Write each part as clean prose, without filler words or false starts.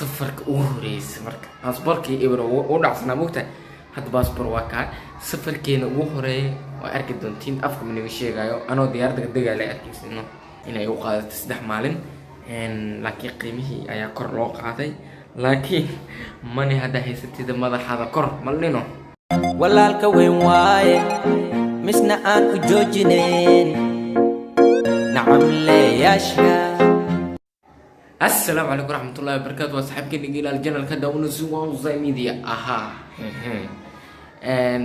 Safarka ugu horeysa marka baasboorkii ibro u dhacsanaa, mogtahay. Hadda baasboor waa kaa. Safarkeena ugu horeeya waa arki doontiin, afka maniga sheegayo. Anoo diyaaradda degaala arkaysino inay u qaadato 3 maalin, laakiin qiimihii ayaa kor loo qaaday. Laakiin mani hadda haysatida madaxaada kor maldhino. Walaalka weyn waaye, misna aan u joojinayn nacamleyaasha. Asalaamu calaykum waraxmatullahi wabarakaatu. Waa saxiibkeena Gilaal, channelka Dawna Media ahaa.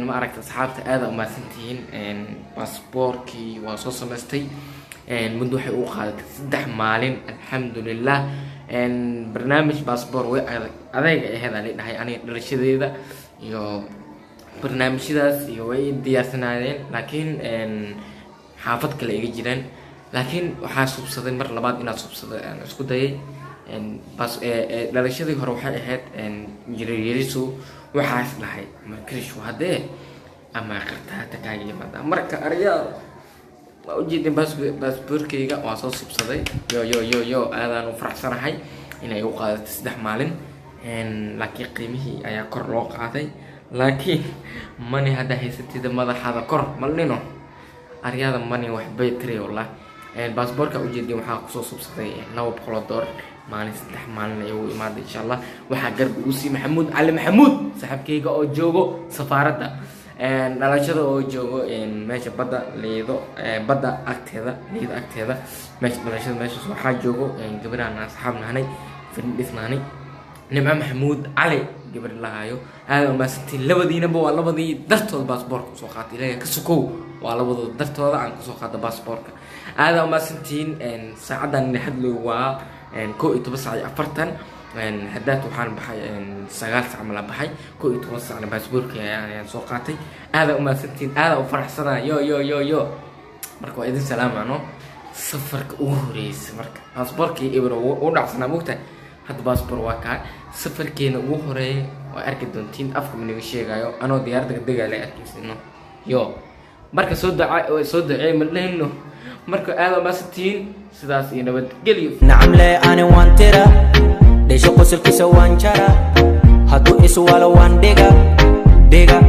Ma aragta, asxaabta, aada umahadsantihiin. Baasboorkii waa soo samaystay, muddo waxay u qaadatay 3 maalin, alxamdulilah. Barnaamij baasboor way adag, adayga aheed aa dhahay. Aniga dhalashadeeda iyo barnaamijyadaas iyo way diyaarsanaayeen, laakiin xaafad kale iga jiraan. Laakiin waxaa subsaday mar labaad inaad subsaday aan isku dayay. Dhalashadii hore waxay ahayd jiryarisu, waxaas dhahay markrish haddee ama qartaata kaaga yimaada. Marka aryaa waa ujeedin, baasboorkeyga waa soo subsaday. Yo yo yo yo, aadaan u faraxsanahay inay u qaadatay 3 maalin, laakiin qiimihii ayaa kor loo qaaday. Laakiin mani hadda haysatida madaxaada kor maldhino. Aryaada, mani waxbay tiri wallah. Baasboorka ujeedin waxaa kusoo subsaday $200. Maalin 3 maalin ay ugu imaaday, insha Allah. Waxaa garab igu sii Maxamuud Cali Maxamuud, saaxiibkeyga oo joogo safaaradda dhalashada, oo joogo meesha badda Liido, badda agteeda, Liido agteeda, meesha dhalashada. Meeshaas waxaa joogo gabadhaan asxaab nahanay, friends nahanay, Nimco Maxamuud Cali gabar lahaayo. Aada umaasantiin labadiinaba. Waa labadii dartood baasboorka usoo qaatay. Ilaahay ka sukow, waa labadooda dartooda aan kusoo qaata baasboorka. Aada umaasantiin. Saacaddan hadlow waa 11 saac iyo 40. Haddaad waxaan baxay 9 sac mala baxay, 11 sacna baasboorka ayaan soo qaatay. Aada umaasantiin, aada u faraxsanaa. Yo yo yo yo, marka waa idin salaamano. Safarka ugu horeysa marka baasboorkii ibro u dhacsanaa, mogtahay. Hadda baasboor waa kaa. Safarkeena ugu horeeya waa arki doontiin, afka maniga sheegayo. Anoo diyaaradda degaala arkaysino. Yo, marka soo duca, soo duceey ma dhehino. Marka aada umaasantihiin, sidaas iyo nabadgelyo. Nacamle ani waan tira dhesho, qosolkiisa waan jara, hadduu iswalo waan dhiga dhiga.